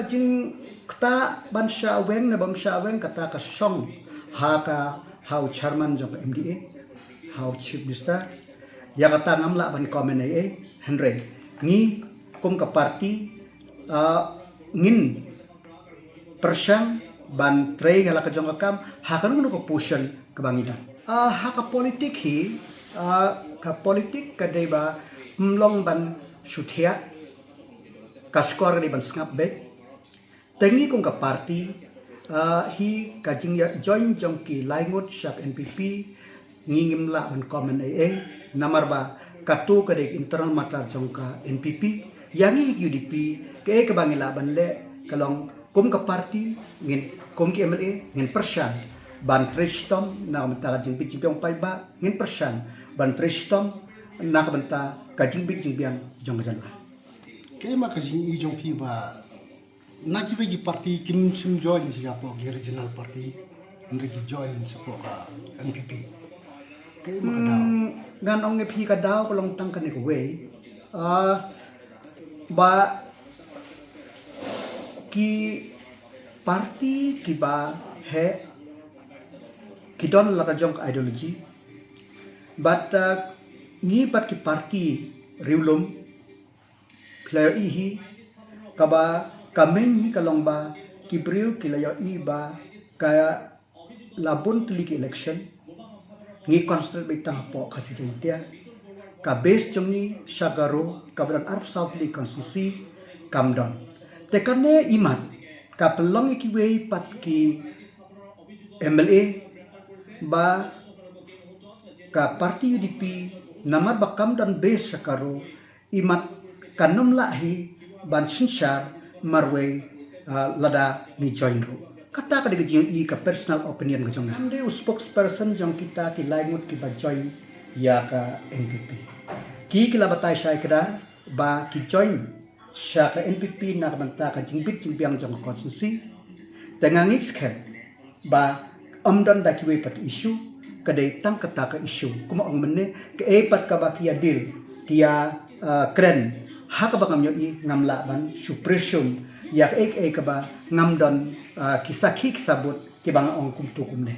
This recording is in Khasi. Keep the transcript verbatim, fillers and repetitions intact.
Jingkata ban shah weng ne bym shah weng kata ka shong ha ka, ha u chairman jong ka M D A, ha u chief minister. Ïa kata ngam lah ban comment ei ei, hynrei ngi kum ka party, ah, ngin pyrshang ban trei ha la ka jong ka kam ha kano kano ka position kaba ngi don. Ah, ha ka politik hi, ah, ka politik ka dei ba ym long ban shu thiah, ka skor ka dei ban sngap beit. Te ngi kum ka party, ah, hi ka jingïa join jong ki lai ngut sha ka N P P, ngi ngim lah ban comment ei ei, namar ba kato ka dei internal matter jong ka N P P. Ïa ngi U D P, kaei kaba ngi lah ban leh ka long kum ka party, ngin kum ki M L A ngin pyrshang ban trei shitom na ka bynta ka jingbit jingbiang paidbah, ngin pyrshang ban trei shitom na ka bynta ka jingbit jingbiang jong ka jylla. Kaei ma ka jingïohi jong phi ba na kiwei ki party kim shym join shapoh ki regional party, hynrei ki join shapoh ka N P P? Kaei ma ka daw? Hmm, ngan ong ïa phi, ka daw ka long tang kane kawei. Ah, ba ki party kiba heh ki don la ka jong ka ideology. Bad, ah, ngi bad ki party riewlum, phi la ïohi hi, kaba ka main hi ka long ba ki briew ki la ïohi ba ka la bun tylli ki election ngi concentrate beit tang hapoh Khasi Jaiñtia. Ka base jong ngi sha Garo kaba don arphew saw tylli constituency kam don. Te kane imat ka pynlong ïa kiwei pat ki M L A ba ka party U D P, namar ba kam don base sha Garo, imat kan ym lah hi ban synshar marwei, ah, lada ngi join ruh. Kata ka dei ka jingïohi, ka personal opinion ka jong nga. Ngam dei u spokesperson jong kita ki lai ngut kiba join ïa ka N P P. Ki ki la batai shai kdar ba ki join sha ka N P P na ka bynta ka jingbit jingbiang jong ka constituency. Te nga ngeit skhem ba ym don da kiwei pat ki issue, ka dei tang kata ka issue. Kumba ong mynne, kaei pat kaba ki ïa deal, ki ïa, ah, kren, ha kaba ngam ïohi, ngam lah ban shu presume ïa kaei kaei kaba ngam don, ah, ki sakhi ki sabut kiba nga ong kumtu kumne.